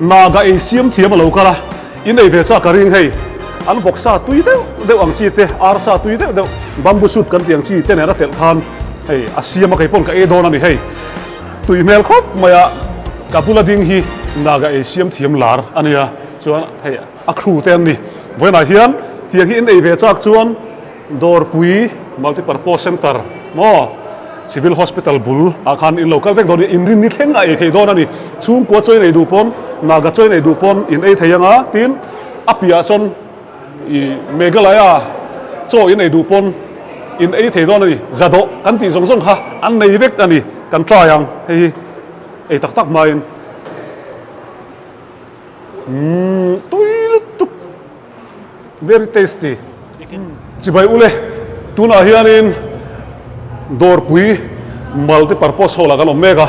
Naga ei siam thiam a lo kal a, in ei ve chak ka ring hei. An vawksa tui deuh deuh ang chi te, arsa tui deuh deuh, bamboo shoot kan tih ang chi te nen a telh khan hei a siam a kei pawn ka ei dawn a ni hei. Tui hmel khawp mai a, ka bula ding hi Naga ei siam thiam lar a nia, chuan hei a crew te an ni. Vawiinah hian tiang hi in ei ve chak chuan Dawrpui Multipurpose Centre maw Civil Hospital bul ah khan in lo kal vek dawn a ni, inrin ni thleng a ei thei dawn a ni. Chhungkua chaw in ei duh pawn, Naga chaw in ei duh pawn in ei thei anga tin a piah sawn i Meghalaya chaw in ei duh pawn in ei thei dawn a ni. Zadawh kan tih zawng zawng kha an nei vek a ni, kan try ang hei hi ei tak tak hmain. Umm tui lutuk. Very tasty. Chibai ule, tunah hianin Dawrpui Multipurpose Hall ah kan awm mek a,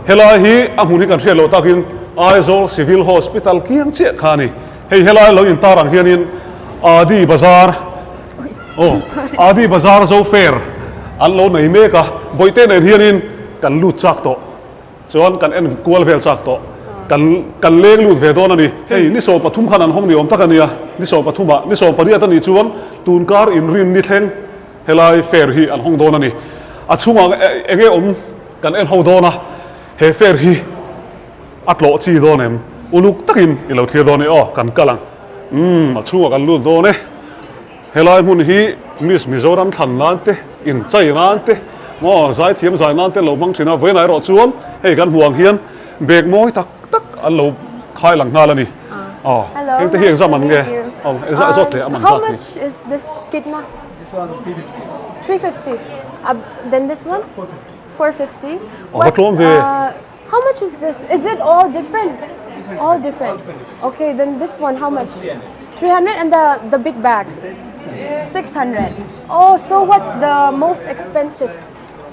helai hi a hmun hi kan hriat loh takin Aizawl Civil Hospital kiang chiah kha a ni. Hei helai lo intar ang hianin Adi Bazar, oh, Adi Bazar Zo Fair an lo nei mek a, Bawihte nen hianin kan lut chak tawh. Chuan kan en kual vel chak tawh. Kan kan leng lut ve dawn a ni. Hei ni 13 khan an hawng ni awm tak a nia. Ni 13 ah, ni 18 a nih chuan tunkar inrin ni thleng helai fair hi an hawng dawn a ni. A chhungah eng nge awm kan en ho dawn a, he fair hi a tlawh chi dawn em? Uluk takin i lo thlir dawn e aw, kan kal ang. Umm, a chhungah kan lut dawn e. Helai hmun hi Miss Mizoram thlan nan te, inchai nan te, maw zaithiam zai nan te an lo hmang thin a, vawiinah erawh chuan hei kan hmuh ang hian bag mawi tak tak an lo khai lang nghal a ni. Aw, heng te hi engzah man nge? Aw, engzah zawt teh a man zat hi. Aw, va tlawm ve. 300 and the the big bags 600 oh so what's the most expensive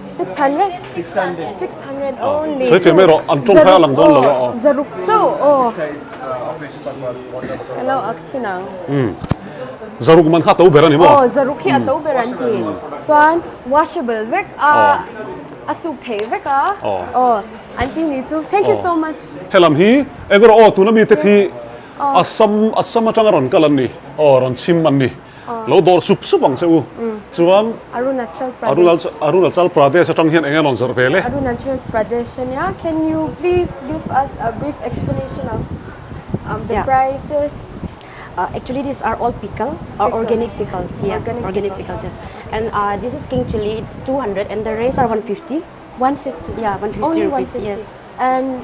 600 600 600 only Sawi feh mai rawh an tawng phai a lang dawn lo a aw. Zaruk chauh aw. Ka lo ak chhin ang. Zaruk man kha a to ber a ni maw? Aw zaruk hi a to ber an ti. Chuan washable vek a a suk thei vek a. Aw an ti ni chu. Thank you so much. Helam hi eng rawh aw tuna mite khi Assam Assam atanga rawn kal an ni, aw rawn chhim an ni. Lo dawr sup sup ang che u. Chuan Arunachal Pradesh. Arunachal Pradesh atang hian eng nge rawn zawrh ve le? Arunachal Pradesh ania. Can you please give us a brief explanation of um, the prices? Uh, actually, these are all pickle or organic pickles. Yeah, organic, organic pickles. pickles. Yes. And uh, this is king chili. It's 200, and the rest are 150. 150. Yeah, 150 Only rupees. 150. Yes. And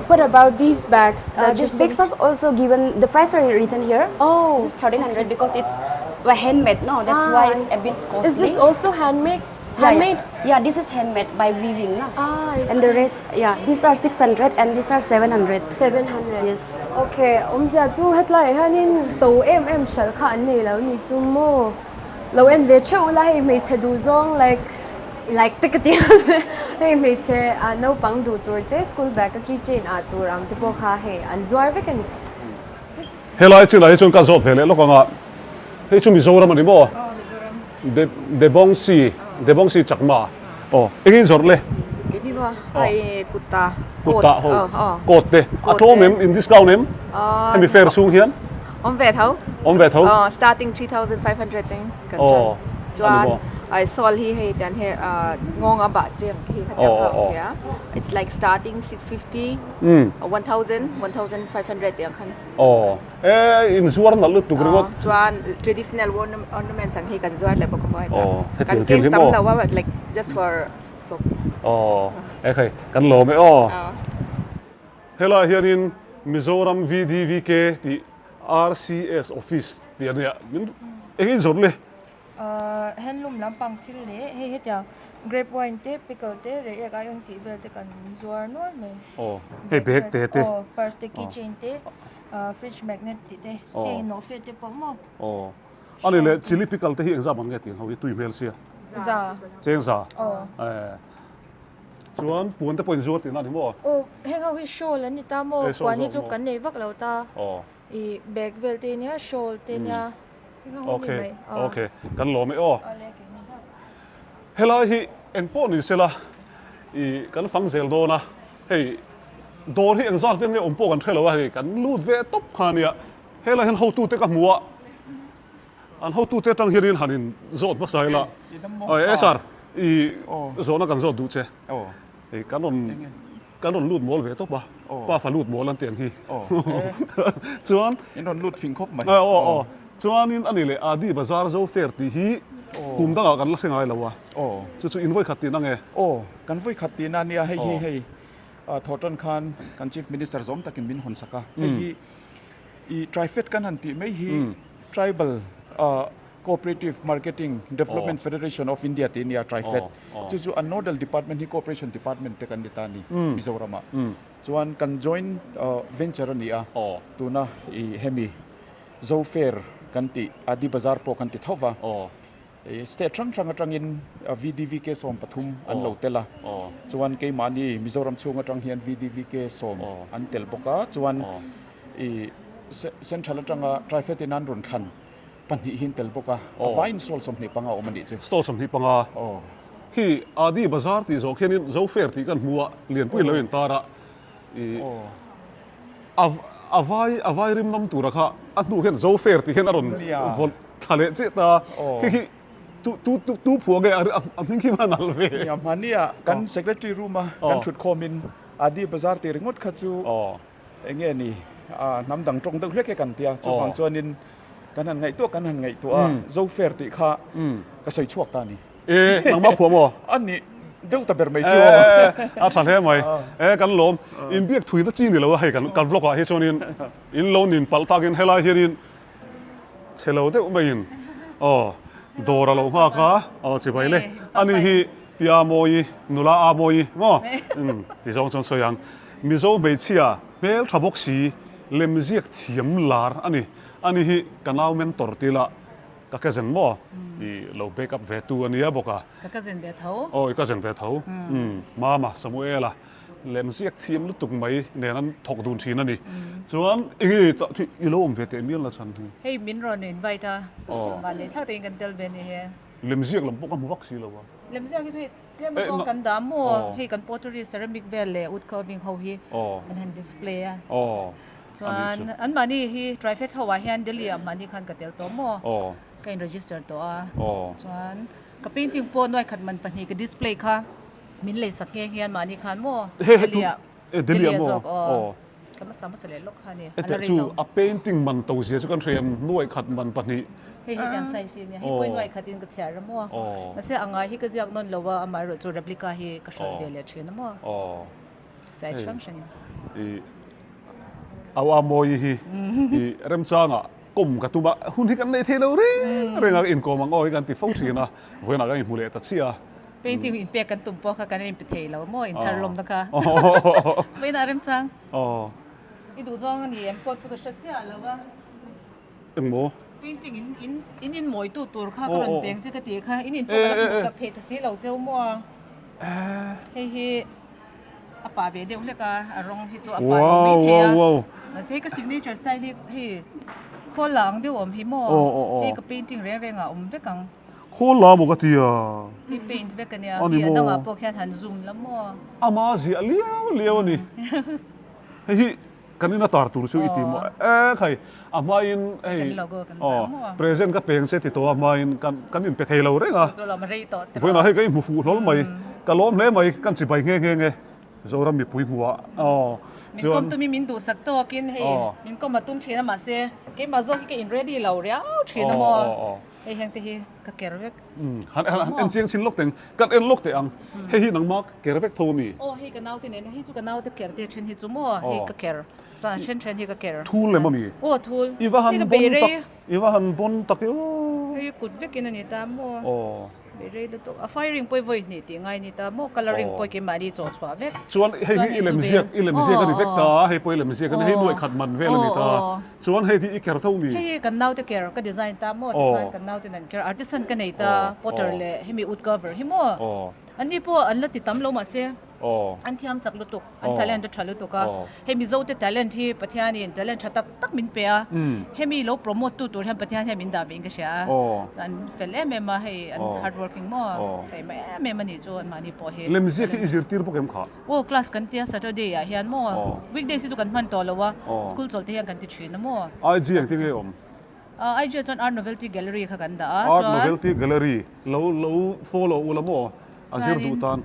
what about these bags that uh, these bags are also given, the price are written here. Oh. This is 1300 okay. because it's handmade, no? That's ah, why it's a bit costly. Is this also handmade? Handmade? Yeah, yeah. yeah this is handmade by weaving. No? Ah, I and the rest, yeah, these are 600 and these are 700. 700. Yes. Okay, awmzia chu hetlai hianin to em em hral kha an nei lo ni chu maw? Lo en ve theuh ula hei hmeichhe duh zawng like like te ka ti hei hmeichhe ah naupang duh tur te school bag a key chain ah tur ang te pawh kha hei an zuar vek a ni. Helai chinah hi chuan ka zawt ve leh lawk ang a, hei chu Mizoram a ni maw? De Debongsi Debongsi Chakma aw engin zawrh le? Keini maw hei kutta kutta ho coat te a tlawm em in discount em hemi fair chhung hian? Awm ve tho. Awm ve tho. Aw starting 3500 cheng kan tan. Chuan ai sawl hi hei tian he ngawng a bah chem khi kha tiang kha awm ve a. It's like starting 650 1000 1500 tiang khan. Aw e in zuar nalh lutuk ringawt. Chuan traditional ornaments ang hi kan zuar leh bawk a maw heta. Kan keng tam lo a like just for showpiece. Aw e khai kan lawm e aw. Helaiah hianin Mizoram VDVK tih RCS Office tih a nia. Min eng in zawrh le? Handloom lampang thil leh hei hetiang grape wine te pickle te reiek ai ang tih vel te kan zuar nual mai. Aw hei bag te te. Aw purse te keychain te fridge magnet tih te hei nawhfe te pawh maw. Aw ani leh chilli pickle te hi engzah man nge tih ang ho hi tui hmel sia. Za. Cheng za. Aw. Chuan puan te pawh in zuar tihna a ni maw? Aw, heng ho hi shawl an ni ta maw? Puan hi chu kan nei vak lo ta. I bag vel te nia, shawl te nia. Heng ho hi ni mai. Okay, kan lawm e aw. Helai hi eng pawh ni sela i kan fang zel dawn a, hei. Dawr hi engzat vel nge awm pawh kan hre lo a, hei kan lut ve tawp kha a nia. Helai hian hotute ka hmu a, an hotute atang hianin han in zawt hmasa ila. E sir, i zawhna kan zawt duh che. Hei kan rawn kan rawn lut mawl ve tawp a, pa fa lut mawl an tih ang hi. Chuan. In rawn lut fing khawp mai. Aw aw. Chuanin a ni leh Adi Bazar Zo Fair tih hi kum dangah kan la hre ngai lo a, chu chu in vawikhat tihna nge? Aw, kan vawikhat tihna a nia, hei hi hei Thawhtan khan kan Chief Minister zawm takin min hawn sak a, hei hi i Trifed kan han tih mai hi Tribal Cooperative Marketing Development Federation of India tih a nia Trifed, chu chu a nodal department hi Cooperation Department te kan ni ta a ni Mizoramah. Chuan kan joint venture a ni a, tuna i hemi Zo Fair kan tih Adi Bazar pawh kan ti tho va. State hrang hrang atangin VDVK 13 an lo tel a, chuan keimahni Mizoram chhung atang hian VDVK sawm an tel bawk a, chuan i Central atanga Trifed in an rawn thlan pahnih hi an tel bawk a, a vaiin stall 25 a awm a nih chu. Stall 25 khi Adi Bazar tih zawh khianin Zo Fair tih kan hmu a, Lianpui lo intar a, i A vai a vai rim nam tura kha a hnu hian zo fair tih hian a rawn vawlh thla leh chiah ta. Khi khi tu tu tu tu phua nge a hming khi va nalh ve. Nia hmania kan secretary room a kan thut khawmin Adi Bazar tih ringawt kha chu eng nge ni hnam dang tawng deuh hlek e kan tia chuvang chuanin kan han ngaihtuah kan han ngaihtuah a zo fair tih kha ka sawi chhuak ta a ni. E, nangmah phuah maw? A nih deuh ta ber mai chu aw. E, a tha hle mai. E, kan lawm. Inbiak thui na chi ni lo a hei kan kan vlog ah hi chuanin in lo nin palh takin helai hianin chhe lo deuh maiin aw dawr a lo nghak a, aw chibai le. Ani hi Pi Amawi, nula Amawi maw? Umm ti zawng chuan sawi ang. Mizo hmeichhia hmel tha bawk si, lemziak thiam lar a ni. Ani hi ka nau mentor ti la. Ka cousin maw? I lo back up ve tu a nia bawk a. Ka cousin ve tho. Aw i cousin ve tho. Umm Mama Samuela lemziak thiam lutuk mai nen an thawk dun thin a ni. Chuan enge tah khi i lo awm ve teh mial na chhan hi? Hei min rawn invite a. Mah leh thlak takin kan tel ve a ni he. Lemziak lam pawh ka hmu vak si lo a. Lemziak hi chu hei tlem azawng kan dah maw? Hei kan pottery ceramic vel leh wood carving ho hi kan han display a. Chuan anmahni hi Trifed ho ah hian Delhi ah mahni khan ka tel tawh maw? Ka in register tawh a. Chuan ka painting pawh nuai khat man pahnih ka display kha min lei sak nghe hian mahni khan maw Delhi ah Delhi ah zawk aw. Ka hmasa hmasa leh lawk kha a ni. A la rei lo. A painting man to zia chu kan hria em nuai khat man pahnih. Hei hi kan size hi a nia. Hei pawh hi nuai khat in ka chhiar a maw? Mahse a ngai hi ka ziak nawn lo a, amaherawhchu replica hi ka hralh ve leh thin a maw? Size hrang hrangin. I au a mawi hi i remchanga kawm ka tum a, hun hi kan nei thei lo reng reng a, inkawm ang aw hi kan ti fo thin a, vawiinah kan inhmu leh ta chiah a. Painting inpek kan tum pawh kha kan inpe thei lo maw, inthar lawmna kha. Vawiinah remchang. I duh zawng a ni em pawh chu ka hre chiah lo a. Engmaw? Painting in in in in mawitu tur kha ka rawn peng che ka tih kha, in in pawh ka la hmuh sak thei ta si lo cheu maw a. Hei hi a pah ve deuh hlek a, a rawng hi chu a pah lo mai thei a. Mahse ka signature style hi hei khawl la ang deuh awm hi maw? Hei ka painting reng reng ah awm vek ang. Khawl la maw ka ti a? Hei paint vek a nia, khi a dangah pawh khian han zoom la maw? Ama ziah liau liau a ni. Hei hi Kan in a tar tur chu i ti maw? E khai, a hmain hei aw present ka peng che ti tawh a hmain kan kan inpe thei lo reng a. Vawiinah hei ka inhmu fuh hlawl mai, ka lawm hle mai, kan chibai nghe nghe nghe Zoram mipui hmuhah aw. Min kawm tumin min duhsak tawkin hei min kawm a tum thin a mahse keimah zawk hi ka in ready lo riau thin a maw. Hei heng te hi ka ker vek. Han han en chiang chin lawk teng, kan en lawk teh ang. Hei hi nangmah ker vek tho a mi? Aw hei ka naute nen, hei chu ka naute ker te then hi chu maw, hei ka ker, chuan a then then hi ka ker. Thul lem a mi? Aw thul. I va han bon tak, i va han bon tak e aw. Hei kut vekin a ni ta maw. Aw. Bei rei lutuk a firing pawh i vawi hnih tih ngai ni ta maw colouring pawh keimahni chaw chhuah vek. Chuan hei hi i lem ziak i lem ziak a ni vek ta a hei pawh i lem ziak a ni hei nuai khat man vel a ni ta chuan hei hi i ker tho mi. Hei hi kan naute ker ka design ta maw tikhan kan naute nan ker artisan ka nei ta potter leh hemi wood cover hi maw. Anni pawh an la ti tam lo mahse an thiam chak lutuk, an talent a tha lutuk a. Hei Mizo te talent hi Pathianin talent tha tak tak min pe a, hemi lo promote tu tur hian Pathian hian min dah vein ka hria a. An fel em em a, hei an hard working maw taima em em a nih chu anmahni pawh hi. Lemziak hi i zirtir bawk em kha? Aw class kan tia Saturday ah hian maw weekdays hi chu kan hman tawh lo a, school chawlh te hian kan ti thin a maw. IG engtin nge awm? IG ah chuan Art Novelty Gallery kha kan dah a, Art Novelty Gallery lo lo follow ula maw a zir duh tan.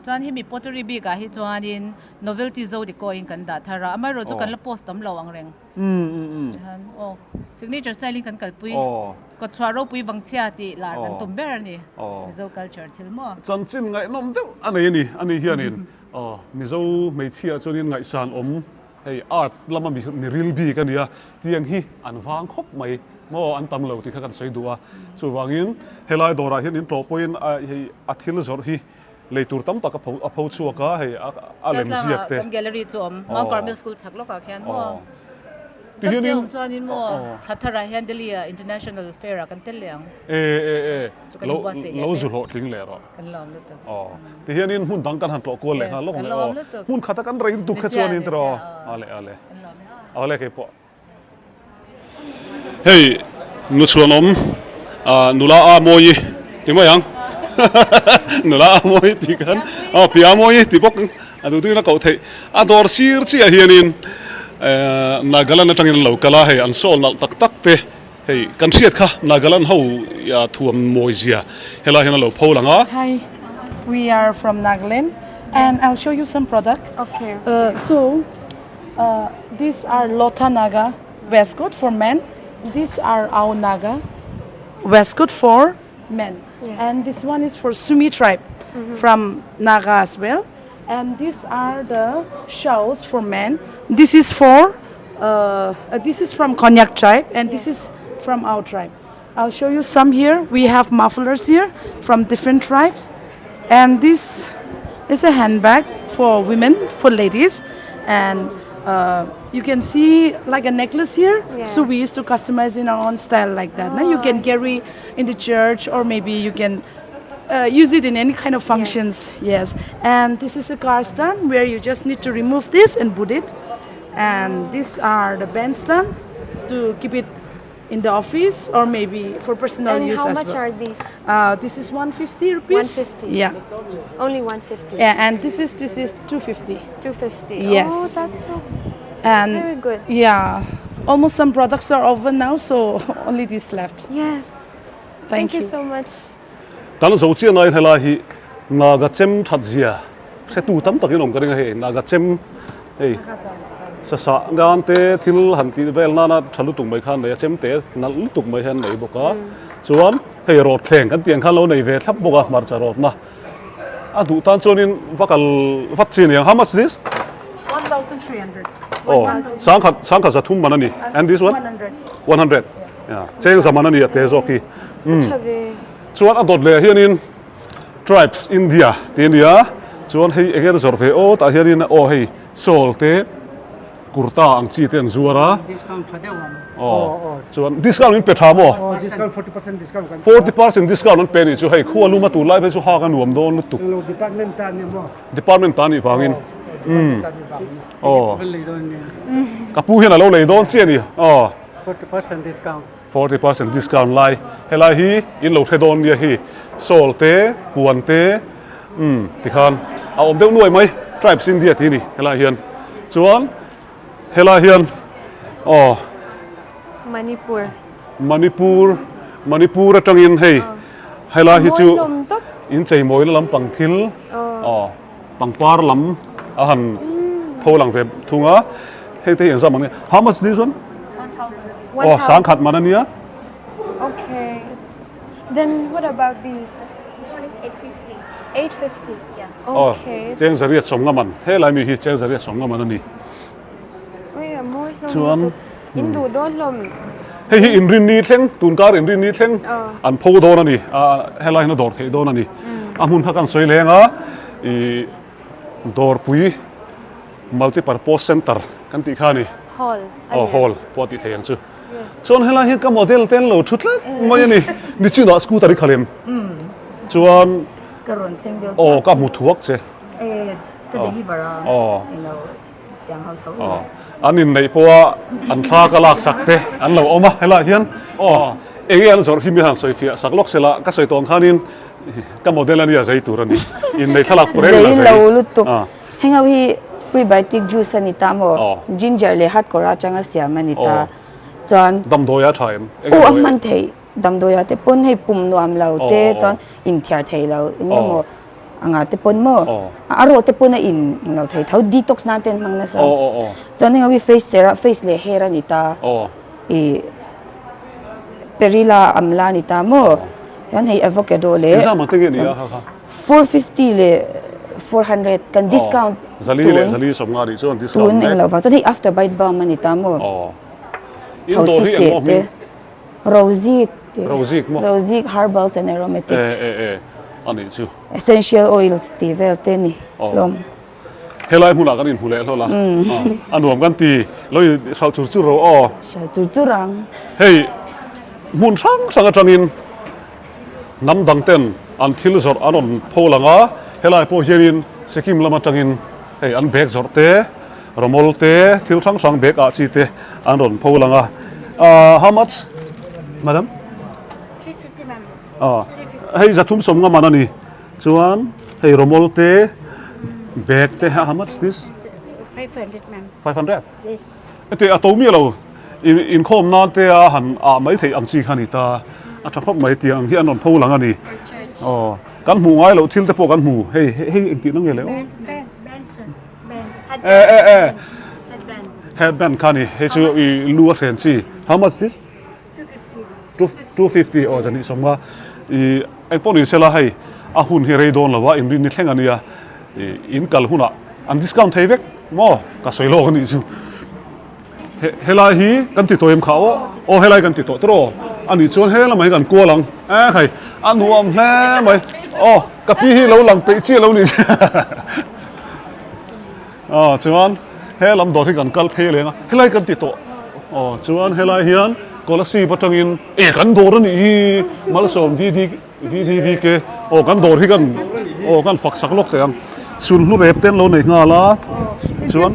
Chuan hemi pottery bik ah hi chuanin Novelty Zodiko in kan dah thar a, amaherawhchu kan la post tam lo ang reng. Tihian aw signature style in kan kalpui kawtchhuah ropui vangchhia tih lar kan tum ber a ni Mizo culture thil maw. Chanchin ngaihnawm deuh a nei a ni, ani hianin Mizo hmeichhia chuanin ngaihsan awm Hei art lama mi ril bik a nia, tiang hi an vang khawp mai maw, an tam lo tih kha kan sawi duh a. Chuvangin helai dawrah hian in tlawh pawhin hei a thil zawrh hi lei tur tam tak a pho chhuak a, hei a lem ziak te. Kan gallery chu awm Mount Carmel School chhak lawkah khian maw. Tihianin awm chuanin maw thla tharah hian Delhi ah International Fair ah kan tel leh ang. E e e lo lo zu hlawhtling leh rawh. Kan lawm lutuk. Aw tihianin hmun dang kan han tlawh kual leh nghal lawk le aw. Hmun khata kan rei lutuk kha chuanin tiraw. Ale ale. Ale keipawh. Hei nu chhuanawm nula a mawi ti mai ang. Nula a mawi tih khan aw pia mawi ti bawk a duh duhin a koh theih. A dawr sir chiah hianin Nagaland atangin an lo kal a hei an sawl nalh tak tak te. Hei kan hriat kha Nagaland ho thuam mawi zia helai hian a lo pho lang a. Hi, we are from Nagaland and I'll show you some product. Okay. So, these are Lotha Naga waistcoat for men. These are our Naga waistcoat for men. Yes. And this one is for Sumi tribe from Naga as well. And these are the shawls for men. This is for uh, this is from Konyak tribe and this is from our tribe. I'll show you some here. We have mufflers here from different tribes. And this is a handbag for women, for ladies. And uh, you can see like a necklace here. So we used to customize in our own style like that. Now you can carry in the church or maybe you can uh, use it in any kind of functions. Yes. And this is a car stand where you just need to remove this and put it. And these are the bandstand to keep it in the office or maybe for personal And use how as much well. are these? Uh, this is 150 rupees. 150. Yeah. Only 150. Yeah, and this is this is 250. 250. Yes. Oh, that's so And very good. Yeah. Almost some products are over now, so only this left. Yes. Thank, Thank you so much. Kan zo chiah nain helai hi Naga chem that zia hretu tam takin awm ka ring a hei Naga chem hei sasa ngan te thil han tih vel nana tha lutuk mai khan nei a chem te nalh lutuk mai hian nei bawk a chuan hei rawt thleng kan tih ang khan lo nei ve thlap bawk a hmarcha rawtna a duh tan chuanin va kal vat chi a ni ang how much this? 1300 Aw sangkhat sangkhat zathum man a ni and this one? 100 cheng za man a ni a te zawk hi umm. Chuan a dawt leh ah hianin Tribes India tih a ni a, chuan hei eng nge zawrh ve aw tah hianin aw hei shawl te kurta ang chi te an zuar a. Discount tha deuh ang. Aw chuan discount in pe tha maw? Aw discount 40% discount kan pe a. 40% discount an pe nih chu hei khua luma tur lai phei chu hak a nuam dawn lutuk. Englo department ta nia maw? Department ta nih vangin. Aw department ta nih vangin. Aw Ka lei dawn nia. Ka pu hian a lo lei dawn chiah a ni aw. 40% discount. 40% discount lai helai hi in lo hre dawn nia hi shawl te puan te umm tikhan a awm deuh nuai mai tribes India tih a ni helai hian chuan helai hian aw Manipur Manipur Manipur atangin hei helai hi chu in cheimawi na lampang thil aw pangpar lam a han pho lang ve thung a hei te hi engzam ang nge how much this one aw sangkhat man a nia okay then what about these This one is 850. 850 Yeah. aw okay cheng zariat sawmnga man helai mi hi cheng zariat sawmnga man a ni ui a mawi hlawm chuan in duh dawn hlawm hei hi inrinni thleng tunkar inrinni thleng an pho dawn a ni a helai hian a dawr theih dawn a ni a hmun kha kan sawi leng a ih dawrpui multipurpose center kan tih kha a ni hall aw hall pawh a tih theih ang chu chuan helai hian ka model te an lo thu tlat mai a ni nichinah scooter i khalh em chuan. Ka rawn thleng deuh chiah. Aw ka hmu thuak che. E ka deliver a. Aw. Englo tiang ho tho. Aw an inneih pawha an thla ka lak sak te an lo awm a helaiah hian aw enge an zawrh hi mi han sawi fiah sak lawk sela ka sawi tawh ang khanin ka model ania zei tur a ni inneih thlalak pawh reng Zei lo lutuk. Heng ho hi prebiotic juice a ni ta maw? Ginger leh hatkawr atanga siam a ni ta. Chuan. Damdawi a tha em? Aw a hman theih. Damdawi ah te pawn hei pum nuam lo te chuan inthiar thei lo eng emaw anga te pawn maw a rawh te pawn a in lo thei tho detox nan te an hmang nasa chuan heng ho hi face serum face leh hair a ni ta ih perilla amla a ni ta maw chuan hei avocado leh 450 leh 400 kan discount tun tun eng lo vang chuan hei after bite balm a ni ta maw thosi seh te. Rozik tih. Rozik maw? Rozik herbals and aromatics. E e e a nih chu. Essential oils tih vel te ni hlawm. Helai hmunah kan inhmu leh hlawlh a. A nuam kan ti. Lo in hralh chur chur ro aw. Hralh chur chur ang. Hei hmun hrang hrang atangin hnam dang ten an thil zawrh an rawn pho lang a. Helai pawh hianin Sikkim lam atangin hei an bag zawrh te Rawmawl te, thil hrang hrang bag ah chi te an rawn pho lang a. Ahh how much madam? 350 ma'am. Ahh hei zathum sawm nga man a ni. Chuan hei rawmawl te, bag te how much this? 500 ma'am. 500? Yes. Heti a to miah lo inkhawm nan te a han ah mai theih ang chi kha a ni ta. A tha khawp mai tiang hi an rawn pho lang a ni. Aw kan hmuh ngai loh thil te pawh kan hmu hei hei engtihna nge le aw? E e e headband kha ni hei chu i lu a hren chi how much this 250 aw zan sawm nga i eng pawh ni sela hei a hun hi rei dawn lo a inrin ni thleng ania i in kal hunah an discount thei vek maw ka sawi lawk anih chu Helai hi kan ti tawh em kha aw? Aw helai kan ti tawh tawh a nih chuan he lamah hi kan kual ang e khai a nuam hle mai aw ka pi hi lo lang peih chiah lo ni aw chuan he lam dawr hi kan kal phei leng a helai kan ti tawh aw chuan helai hian Kolasib atangin e kan dawr a nih hi Malsawm DD VDVK aw kan dawr hi kan aw kan fak sak lawk teh ang sulhnu rep te an lo nei nghal a chuan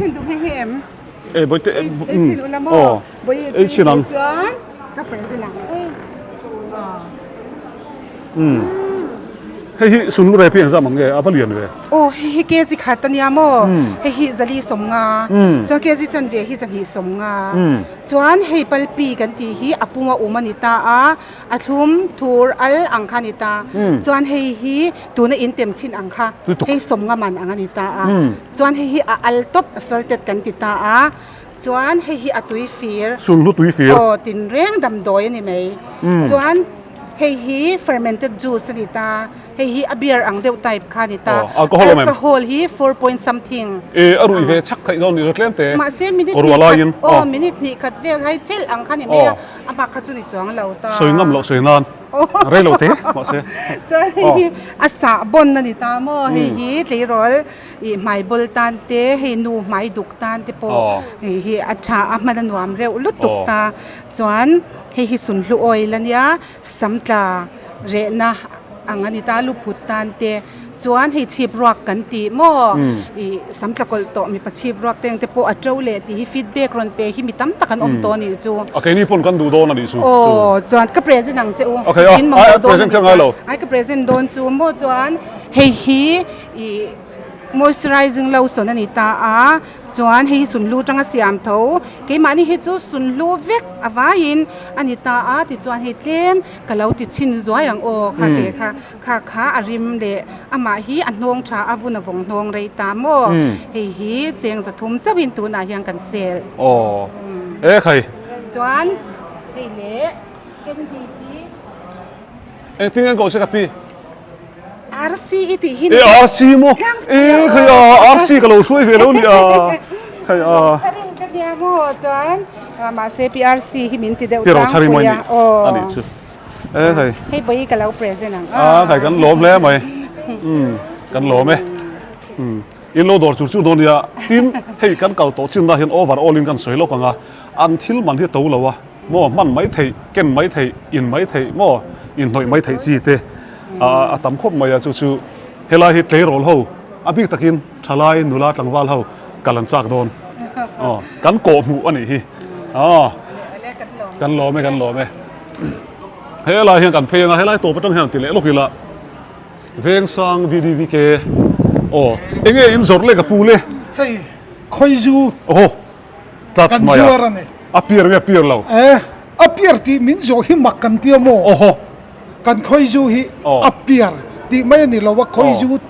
E bawihte Ei chin ula maw? Bawi Ei chin ang. Chuan ka present ang. Um. Hei hi sunlu rep hi engzam ang nge a va lian ve? Aw hei hi kg khat a nia maw? Hei hi zali sawmnga. Chuan kg chanve hi zahnih sawmnga. Chuan hei palpi kan tih hi a puma um a ni ta a, a thlum thur al ang kha a ni ta. Chuan hei hi tuna in tem chhin ang kha hei sawmnga man ang a ni ta a. Chuan hei hi a al tawp a salted kan ti ta a, chuan hei hi a tui fir. Sunhlu tui fir. Aw tinreng damdawi a ni mai. Chuan hei hi fermented juice a ni ta, hei hi a beer ang deuh type kha a ni ta. Aw alcohol awm em? Alcohol hi 4 point something. E a ruih ve chak theih dawn ni chu tlem te. Mahse minute hnih khat aw minute hnih khat vel hai chelh ang kha ni mai a, a bak kha chu ni chuang lo ta. Sawi ngam loh sawi nan. Rei lo te mahse. Chuan hei hi a sah bawn a ni ta maw hei hi tleirawl ih hmai bawl tan te hei nu hmai duk tan te pawh hei hi a tha a hman a nuam reuh lutuk ta chuan hei hi sunhlu oil a nia samtla rehna ang a ni ta luphut tan te. Chuan hei chhip ruak kan tih maw? Ih sam tla kawlh tawh mipa chhip ruak te ang te pawh a to leh tih hi feedback rawn pe hi mi tam tak an awm tawh a nih chu. A keini pawn kan duh dawn a nih chu. Aw chuan ka present ang che u. Okay a, ai present kha ngai lo. Ai ka present dawn chu maw chuan hei hi ih moisturizing lotion a ni ta a chuan hei hi sunhlu atanga siam tho keimahni hi chu sunhlu vek a vaiin a ni ta a tichuan hei tlem ka lo ti chhin zuai ang aw kha teh kha. Kha kha a rim leh amah hi a hnawng tha a vun a vawng hnawng rei ta maw? Hei hi cheng zathum chauhin tunah hian kan sel. Aw e khai. Chuan hei leh candy hi. Engtin nge an koh che ka pi? RC i tih hi E RC maw? E khai a RC ka lo hruai ve lo nia. Khai a. Charin ka nia maw chuan mahse pi RC hi min ti deuh tlangpui a. Aw. Anih chu. E hei. Hei bawi ka lo present ang. A kai kan lawm hle mai. Um kan lawm e. Um in lo dawr chur chur dawn nia. Tin hei kan kal tawh chin na hian over all in kan sawi lawk ang a. An thil man hi to lo a. Maw hman mai theih, ken mai theih, in mai theih maw inhnawih mai theih chi te a a tam khawp mai a chu chu. Helai hi tleirawl ho a bik takin thalai nula tlangval ho kal an chak dawn. Aw kan kawh hmuh a nih hi. Aw kan lawm e kan lawm e. Helai hian kan phei anga helai tawp atang hian ti leh lawk ila Vengsang VDVK aw enge in zawrh leh ka pu le. Hei khawizu. Aw Tlat Kan mai a. zuar a ni. A piar nge piar lo? Eh, a piar tih min zawh hi mak kan tia maw? Awhaw. Kan khawizu hi Aw. a piar tih mai a ni lo a, khawizu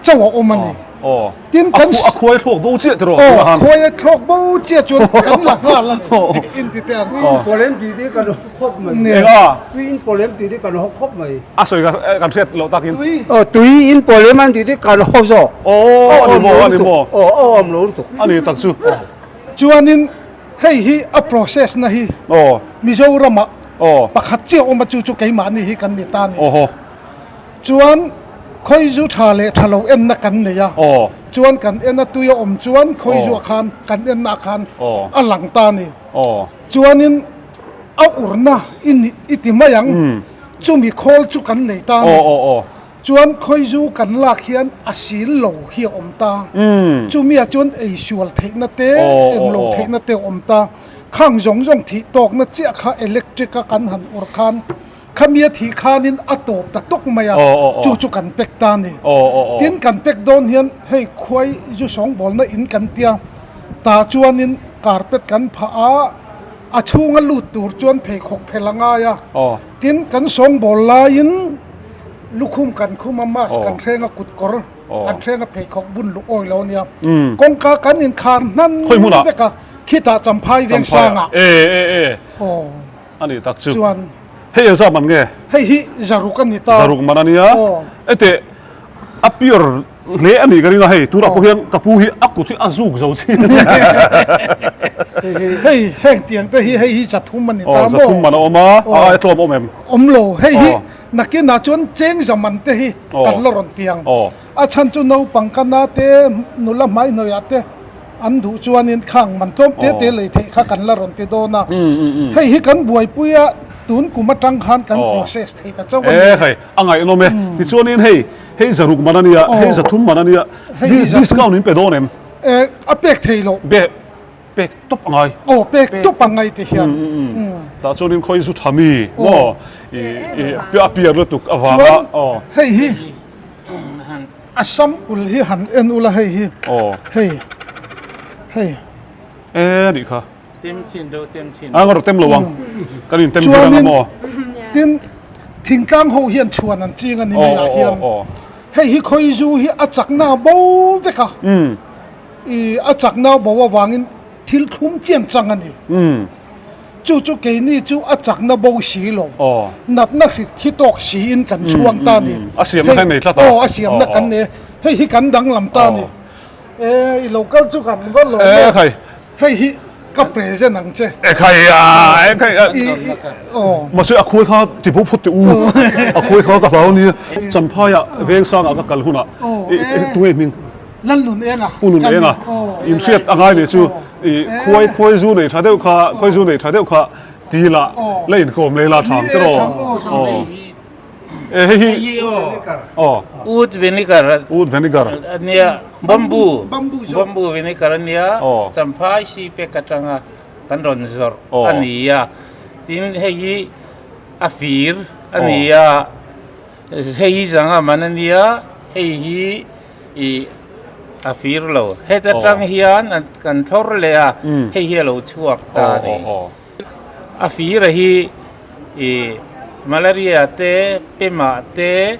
chauh a awm a ni. Aw. Tin kan A khuai thlawk bo chiah tiraw? Aw, Tunah han. khuai a thlawk bo chiah chuan kan la nghal a ni. In ti teh ang. Tui in pawlem tih te kan haw khawp mai. Nia. Eng a? Tui in pawlem tih te kan haw khawp mai. A sawi kan hriat loh takin. Tui. Aw, tui in pawlem an tih te kan haw zawk. Aw, a ni maw, a ni maw. Aw, a awm lo lutuk. A ni tak chu. Chuanin hei hi a process na hi Mizoramah pakhat chiah awm a chu chu keimahni hi kan ni ta a ni. Chuan khawizu tha leh tha lo enna kan nei a, chuan kan en a tui a awm chuan khawizuah khan kan enna ah khan a lang ta a ni. Chuanin a urna i ni i ti mai ang, chumi khawl chu kan nei ta a ni. Chuan khawizu kan lak hian a sil lo hi a awm ta. Chumia chuan ei sual theihna te, eng lo theihna te a awm ta. Khang zawng zawng thih tawkna chiah kha electric a kan han ur khan khamia thih khanin a tawp ta tawk mai a, chu chu kan pek ta a ni. Tin kan pek dawn hian hei khuai zu sawngbawlna in kan tia tah chuanin carpet kan phah a, a chhunga lut tur chuan pheikhawk phel a ngai a. Tin kan sawngbawl laiin Lukhum kan khum a, mask kan hreng a, kut kawr kan hreng a, pheikhawk bun luh awi lo a nia. Kawngka kan inkhar hnan vek a, khitah Champhai veng sangah. Aw. A nih tak chu. Chuan. Hei engzah man nge? Hei hi zaruk a ni ta. Zaruk man a nia. Ete a pure hle a nih ka ring a hei, tunah pawh hian ka pu hi a kut hi a zuk zo chin a nia. Hei heng tiang te hi hei hi zathum a ni ta maw? Aw zathum man a awm a, a aia tlawm a awm em? Awm lo, hei hi Nakinah chuan cheng zaman te hi kan la rawn ti ang. A chhan chu naupang ka na te, nula hmaihnawihah te an duh chuanin khang man tlawm te te lei theih kha kan la rawn ti dawn a. Hei hi kan buaipui a, tun kum atang khan kan process thei ta chauh a ni. E hei, a ngaihnawm e. Tichuanin hei, hei zaruk man a nia, hei zathum man a nia, discount in pe dawn em? E, a pek thei loh. Pek tawp a ngai. Aw pek tawp a ngai ti hian. Tah chuanin khawi zu tha mi maw i a piar lutuk avanga. Chuan hei hi a sample hi han en ula hei hi. Hei hei. E nih kha. Tem chin deuh tem chin. A ngarawh tem lo ang. Kan in tem ber anga maw. Tin thingtlang ho hian chhuan an ching a ni mai ah hian. Hei hi khawi zu hi a chakna bo vek a. I a chakna bo avangin thil thlum chian chang a ni. Chu chu keini chu a chakna bo si lo. Natna hrik thi tawk siin kan chhuang ta a ni. A siamna kan nei tlat a. Aw, a siamna kan nei. Hei hi kan danglam ta a ni. E, i lo kal chu kan va lo e. Hei hi ka present ang che. E khai a, e khai a. I, i, aw. Mahse a khuai kha ti bo phawt teh u. A khuai kha ka hlau ania. Champhaiah Vengsangah ka kal hunah i, tunge hming? Lal nun eng a. Pu nun eng a. In hriat a ngai nih chu i khuai khuai zu nei tha deuh kha khuai zu nei tha deuh kha ti la la inkawm lei la tham te rawh. Aw. E hei hi aw. Oud vinegar. Oud vinegar. Ania bamboo. Bamboo vinegar ania champhai si pek atanga kan rawn zawrh a ni a. Tin hei hi a fir a ni a. Hei hi zanga man a nia hei hi I a fir lo. Heta tang hian kan thlawr leh a, hei hi a lo chhuak ta a ni. A fir a hi i malaria te, pemah te,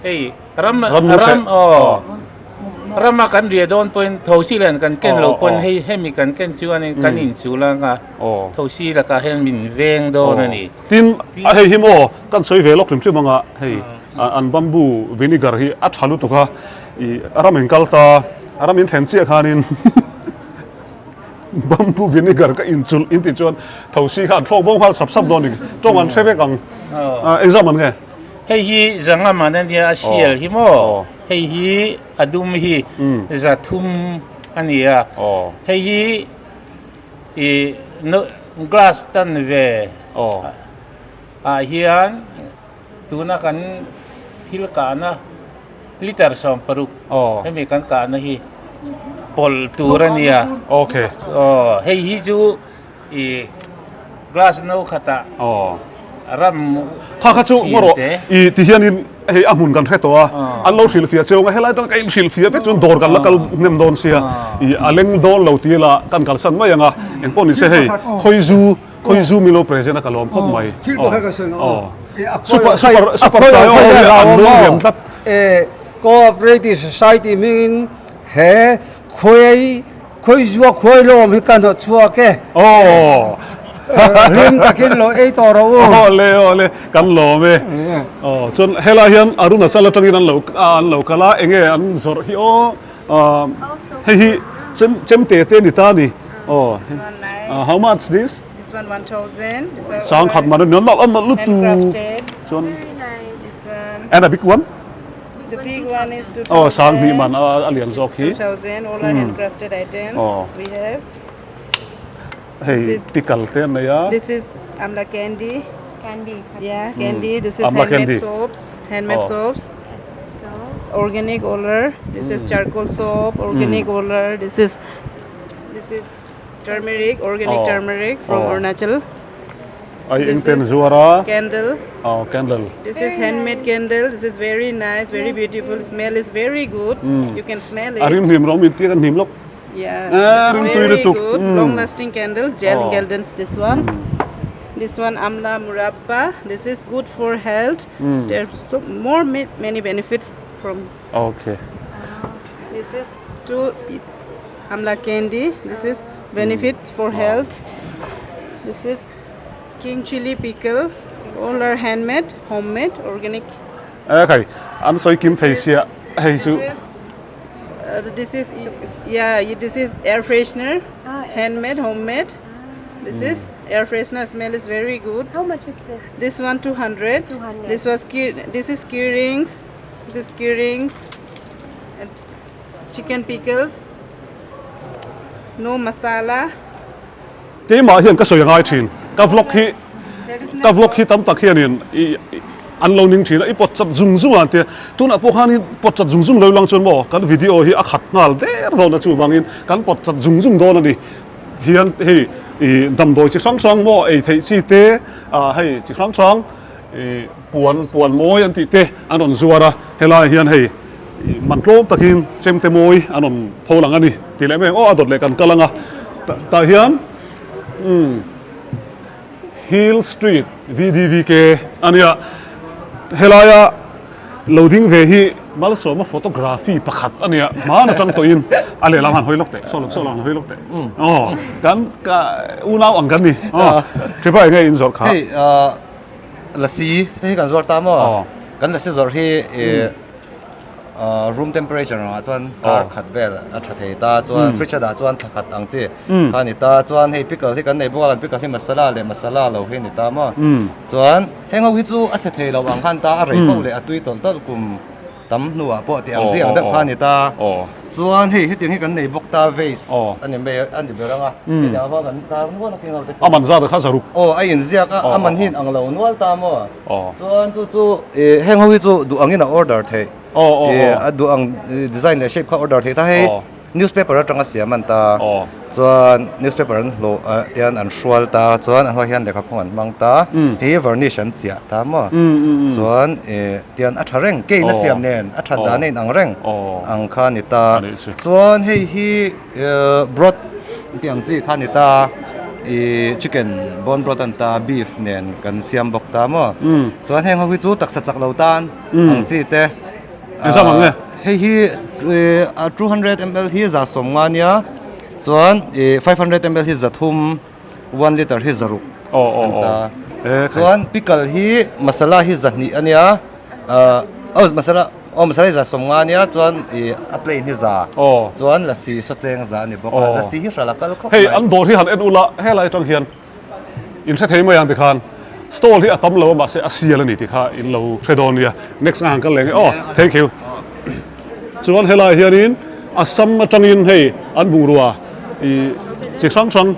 hei ram ram aw rama kan riah dawn pawhin thosi lian kan ken lo pawn hei hemi kan ken chuanin kan inchul anga thosi lakah hian min veng dawn a ni. Tin, a hei hi maw kan sawi ve lawk hrim hrim anga hei an bamboo vinegar hi a tha lutuk a, ih ram in kal ta, ram in thlen chiah khanin bamboo vinegar ka inchulh in tih chuan thosi kha an thlawk bo nghal sap sap dawn a ni, tawng an hre vek ang, engzah man nge? Hei hi zanga man a nia, a sial hi maw, hei hi a dum hi zathum a ni a, hei hi ih glass chan ve ah hian tuna kan thil kahna. Liter 16 hemi kan kahna hi pawlh tur a nia. Okay. Aw hei hi chu i glass no khatah ram Kha kha chu ngaw rawh i ti hianin hei a hmun kan hre tawh a, an lo hrilhfiah cheu ang a, helai atanga ka inhrilhfiah vek chuan dawr kan la kal hnem dawn sia i a leng dawn lo ti ila kan kalsan mai ang a, engpawh ni se hei khawizu Khawizu min lo present a ka lawm khawp mai. Thil pakhat ka sawi ang. Super super super tlai aw an lung liam tlat. Cooperative Society hmingin he khuai khawizua khuai lawm hi ka hnawt chhuak e. Aw. Hlim takin lo ei tawh rawh u. Aw le aw le kan lawm e. Aw chuan helai hian Arunachal atangin an lo an lo kal a enge an zawrh hi aw. Hei hi chem chemte te ni ta ni. Aw. How much this? This one 1000. This one Sangkhat man ani nalh a nalh lutuk. Handcrafted. Chuan This one. And a big one? The big one is 2000. Aw sanghnih man a lian zawk hi. 2000 all are handcrafted items we have. Hei pickle te an nei a. This is amla candy. Candy. Yeah, candy. This is handmade soaps. Handmade soaps. Organic oler. This is charcoal soap. Organic oler. This is this is turmeric. Organic turmeric from Arunachal. Ai eng ten zuar a. Candle. Oh, candle. This is handmade candle. This is very nice, very beautiful. Smell is very good. You can smell it. A rim hnim rawh mi tia kan hnim lawk. Yeah, Eh, this rim is tui very lutuk. good. Mm. Long lasting candles, gel Oh. candles. This one. This one amla murabba. This is good for health. Mm. There's so more ma- many benefits from. Okay. This is two amla candy. This is benefits for health. This is king chili pickle. All are handmade, homemade, organic. Eh khai, an sawi kim thei sia hei chu. This is Uh, this is yeah this is air freshener handmade homemade this is air freshener smell is very good how much is this this one 200 200. this was key, this is key rings this is key rings and chicken pickles no masala Keimah hian ka sawi a ngai thin. Ka vlog hi ka vlog hi tam tak hianin i an lo ning thin a, i pawt chat zung zung a an tia. Tunah pawh khan i pawt chat zung zung lo lang chuan maw kan video hi a khat nghal der dawn a chuvangin kan pawt chat zung zung dawn a ni. Hian hei i damdawi chi hrang hrang maw ei theih chi te ah hei chi hrang hrang i puan puan mawi an tih te an rawn zuar a, helai hian hei i man tlawm takin chemte mawi an rawn pho lang a ni tih leh mai ang aw a dawt leh kan kal ang a tah hian umm Hill Street VDVK a nia helaia lo ding ve hi Malsawma photography pakhat a nia hman atang tawhin a lehlam han hawi lawk teh saw saw han hawi lawk teh aw kan ka unau ang kan ni aw Tripa enge in zawrh kha Hei lasi te hi kan zuar ta maw kan lasi zawrh hi room temperature ah chuan kar khat vel a tha thei ta chuan fridge a dah chuan thla khat ang chi kha a ni ta chuan hei pickle hi kan nei bawk a kan pickle hi masala leh masala lo hi a ni ta maw chuan heng ho hi chu a chhe thei lo ang khan ta a rei pauh leh a tui tawlh tawlh kum tam hnuah pawh tih ang chi ang deuh kha a ni ta chuan hei hetiang hi kan nei bawk ta vase a ni mai a ni ber ang a hetiang avang kan tar nual a keng ho te a man zat kha zaruk aw a inziak a a man hi in ang lo nual ta maw Chuan chu chu ih heng ho hi chu duh angin a order theih ih a duh ang design leh shape kha order theih ta hei newspaper atanga siam an ta chuan newspaper an hlawh ah tian an hrual ta chuan a hnuai hian lehkha khawng an hmang ta hei hi varnish an chiah ta maw chuan ih tian a tha reng cake na siam nen a that dan a inang reng ang kha a ni ta chuan hei hi Broth tih ang chi kha a ni ta, ih chicken bone broth a ni ta, beef nen kan siam bawk ta maw. Chuan heng ho hi chu taksa chak lo tan ang chi te. Hei hi 200 ml hi 150 ania, chuan ih 500 ml hi 300, one litre hi 600 a ni ta. Chuan pickle hi masala hi 200 ania, aw masala. Aw masala hi 150 ania chuan ih a plane hi za chuan lasi saw cheng za a ni bawk a lasi hi hral a kal khawp Hei mai. an dawr hi han en ula helai atang hian in hre thei mai ang tikhan stall hi a tam lo a mahse a sial a ni tih kha in lo hre dawn nia next a han kal leh nge aw thank you chuan helai hianin Assam atangin hei an bungrua ih chi hrang hrang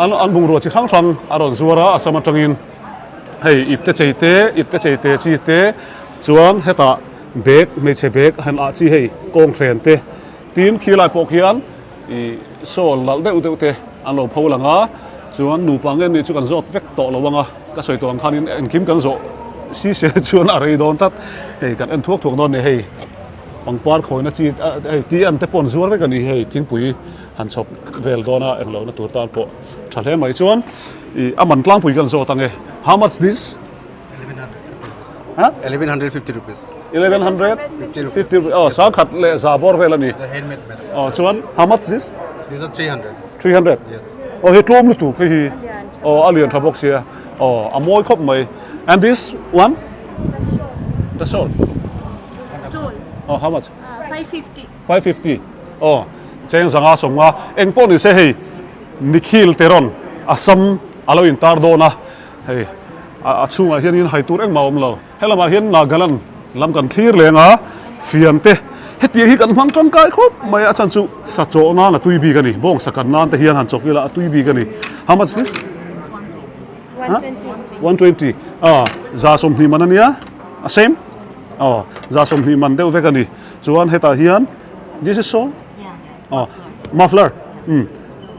an an bungrua chi hrang hrang a rawn zuar a Assam atangin. Hei ipte chei te, ipte chei te chi te chuan hetah. Bag hmeichhe bag han ah chi hei kawng hren te tin khi lai pawh khian ih sawl nalh deuh deuh te an lo pho lang a chuan nupa nge ni chu kan zawt vek tawh lo ang a ka sawi tawh ang khanin engkim kan zawh si se chuan a rei dawn tlat hei kan en thuak thuak dawn a ni hei pangpar khawina chi hei ti an te pawh an zuar vek a ni hei thingpui han chhawp vel dawn a englo na tur tan pawh tha hle mai chuan ih a man tlangpui kan zawt ang e how much this. Huh? 1150 rupees. 1150 rupees. Oh, sang khat le za bor vel ani. The handmade madam. Oh, chuan how much this? These are 300. 300. Yes. Oh, he tlom lutu khi hi. Oh, a lian tha bawk sia. Oh, a mawi khawp mai. And this one? The shawl. Stole. Oh, how much? 550. 550. Oh, cheng zanga sawmnga. Eng pawh ni se hei Nikhil Teron Assam alo in tar dawn a. Hei a chhungah hianin hai tur engmah a awm lo. Helamah hian Nagaland lam kan thlir leng a, fian te hetiang hi kan hmang tangkai khawp mai a, a chhan chu sa chawh nan a tui bik a ni, bawng sa kan nan te hian han chawk ila a tui bik a ni. How much this? 120. Ah, za 20 man a nia, a same? Aw, za 20 man deuh vek a ni. Chuan hetah hian this is shawl? Aw, muffler. Umm,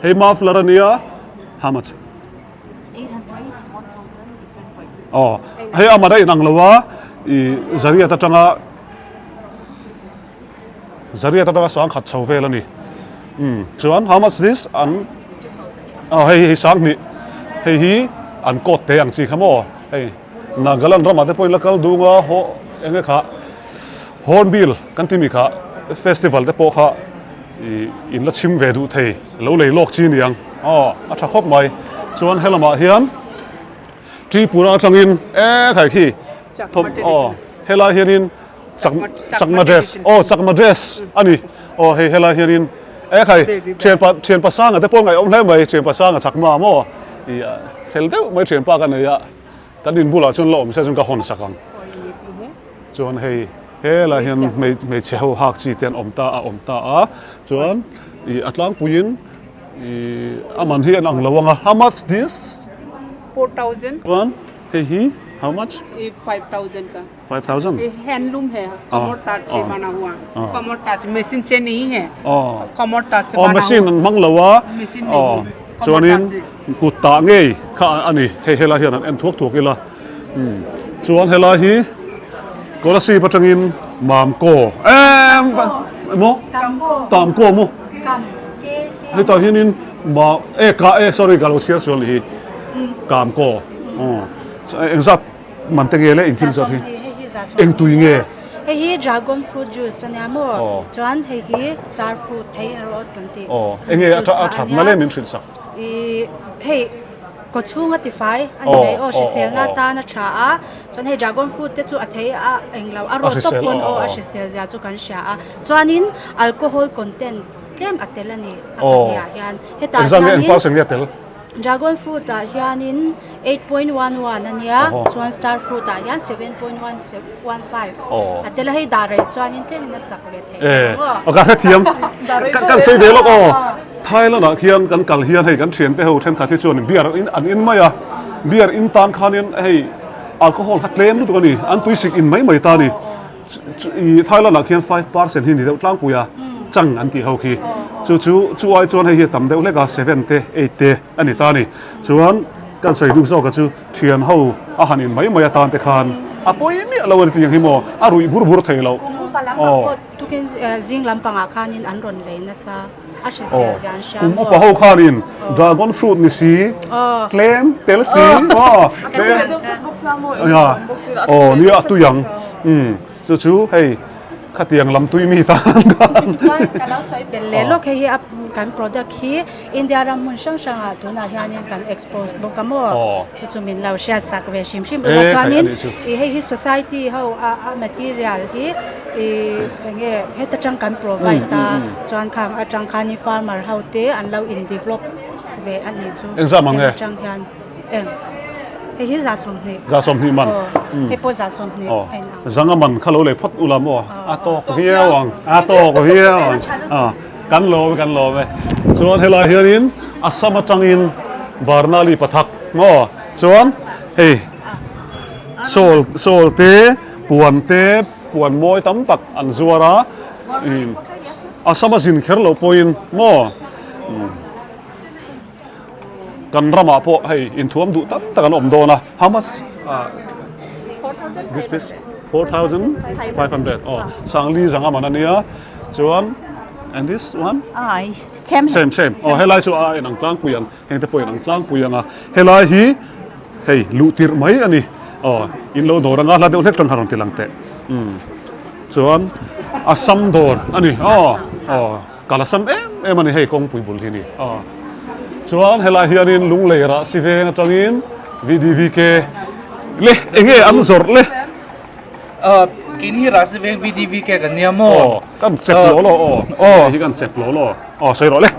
hei muffler a nia, how much? Aw hei amah daih inang lo a ih zariat atanga zariat atanga sangkhat chho vel a ni umm chuan how much this an aw hei hei sanghnih hei hi an coat te ang chi kha maw hei Nagaland ramah te pawhin la kal dung a haw eng nge kha Hornbill kan timi kha festival te pawh kha ih in la chhim ve duh thei lo lei lawk chi niang. Aw a tha khawp mai chuan helamah hian Tripura atangin e khai khi thawm aw helai hianin chak chakma dress aw chakma dress a ni aw hei helai hianin e khai thianpa thianpa sanga te pawh ngaihawm hle mai thianpa sanga chakma maw ih fel deuh mai thianpa ka nei a kan in bulah chuan la awm se chuan ka hawn sak ang chuan hei helai hian hmeichhe ho hak chi te an awm ta a awm ta a chuan ih a tlangpuiin. Ih a man hi an ang lo ang a how much this? 4000 Chuan hei hi how much? Ih 5000 ka 5000 Ih handloom hai kamar touch se bana hua kamar touch machine se nahi hai kamar touch se bana hua machine an hmang lo a machine nahi chuanin kut tah ngei kha a ni hei helai hian an en thuak thuak ila chuan helai hi Kolasib atangin Mamkaw em emaw Tamkaw maw Hetah hianin ma e ka e sorry ka lo chhiar sual ni hi Kamkaw engzat man te nge le engthil zawt hi eng tui nge Hei hi dragon fruit juice a nia maw chuan hei hi star fruit thei erawh kan tih enge a that na le min hrilh sak I hei kaw chhung a tifai a ni mai aw hriselna tan a tha a chuan hei dragon fruit te chu a thei a englo a rawt tawp pawn aw a hrisel zia chu kan hria a chuanin alcohol content tlem a tel a ni a pahnih ah hian hetah hianin dragon fruit ah hianin 8.11 a nia chuan star fruit ah hian 7.15 a tel a hei dah rei chuanin tlemin a chak ve thei aw ka hrethiam kan sawi ve lawk aw Thailand ah khian kan kal hian hei kan thiante ho thenkhat hi chuan beer in an in mai a beer in tan khanin hei alcohol kha tlem lutuk a ni an tuisik in mai mai ta a ni. I Thailand ah khian 5% hi ni deuh tlangpui a, chang an tih ho khi. Chu chu chu ai chuan hei hi a tam deuh hlek a, 7 te, 8 te a ni ta a ni. Chuan kan sawi duk zawk a chu thian ho a han in mai mai atan te khan a pawi miah lo a ni tih ang hi maw, a ruih bur bur thei lo. Kum upa lampang pawh tukin zing lampangah khanin an rawn lei nasa. A hrisel zia an hria maw? Kum upa ho khanin dragon fruit ni si, tlem tel si, aw tlem aw nia a tui ang, umm chu chu hei khatiang lam tui mi tan khan. Chuan ka lo sawi belh leh lawk hei hi a kan product hi India ram hmun hrang hrangah tunah hianin kan expose bawk a maw? Chu chu min lo hriat sak ve hrim hrim ula chuanin ih hei hi society ho a a material hi ih eng nge heta tang kan provide a chuan khang atang khanin farmer ho te an lo in develop ve a nih chu heng atang hian eng hei hi za 20 za 20 man hei pawh za 20 a in ang zanga man kha lo lei phawt ula maw a tawk viau ang a tawk viau ang a kan lawm e kan lawm e chuan helai hianin Assam atangin Barnali pathak maw chuan hei sawl sawl te puan te. puan mawi tam tak an zuar a, Assam a zin kher loh pawhin maw kan ramah pawh hei inthuam duh tam tak an awm dawn a. How much this piece? 4500 aw Sangli zanga man a nia chuan and this one? Same same same aw helai chu a inang tlangpui ang. Heng te pawh in ang tlangpui ang a, helai hi hei luh tirh mai a ni. Aw, in lo dawr anga hla deuh hlek tang kha rawn ti lang teh. Umm chuan Assam dawr a ni. Aw, aw kal Assam em em a ni hei kawngpui bul hi ni. Aw chuan helai hianin Lunglei rah si veng atangin VDVK le enge an zawrh le? Aw, keini hi rah si veng VDVK kan nia maw? Aw, kan chep lo law aw. Aw, hi kan chep lo law. Aw, sawi rawh le.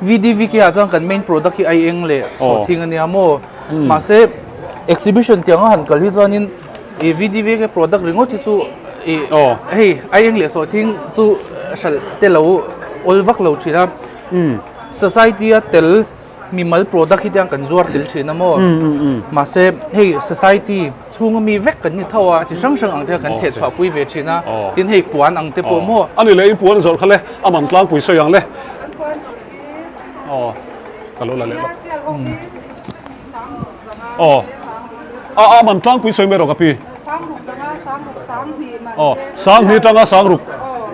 VDVK ah chuan kan main product hi ai eng leh sawhthing a nia maw? Mahse exhibition tiang a han kal hi chuanin ih VDVK product ringawt hi chu ih hei ai eng leh sawhthing chu hralh te lo awl vak lo thin a. Society a tel mimal product hi tiang kan zuar tel thin a maw? Mahse hei society chhunga mi vek kan ni tho a, chi hrang hrang ang te kha kan theh chhuah pui ve thin a, tin hei puan ang te pawh maw. A ni leh in puan zawrh kha le, a man tlangpui sawi ang le. Aw, ka lo la leh lawk. Aw, a a man tlangpui sawi mai rawh ka pi. Aw, sanghnih tanga sangruk.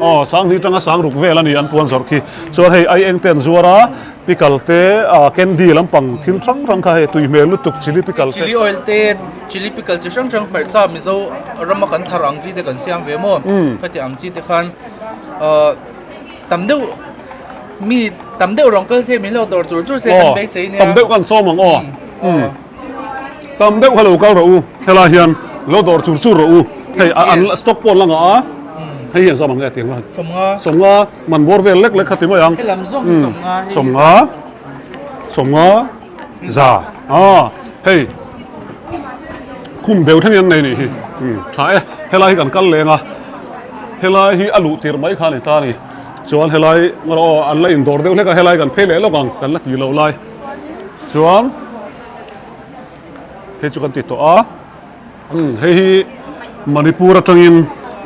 Aw, sanghnih tanga sangruk vel a ni an puan zawrh khi. Chuan hei ai eng te an zuar a. Pickle te ah candy lampang thil hrang hrang kha hei tui hmel lutuk chilli pickle te. Chilli oil te chilli pickle chi hrang hrang hmarcha Mizo rama kan thar ang chi te kan siam ve maw khati ang chi te khan ah tam deuh mi tam deuh rawng kal se min lo dawr chur chur se kan beisei nia. Tam deuh kan sawm ang aw tam deuh kha lo kal rawh u helai hian lo dawr chur chur rawh u hei an stock pawh an la ngah a hei hian zawm ang nge tiang khan sawmnga sawmnga Man bawr vel lek lek kha ti mai ang. Helam zawng hi 50 hei. 50 50 za a hei khum beu thleng in an nei nih hi tha e helai hi kan kal leng a helai hi a luh tir mai kha a ni ta a ni chuan helai aw an la indawr deuh hlek a helai kan phei leh lawk ang kan la ti loh lai chuan hei chu kan ti tawh a. Hei hi Manipur atangin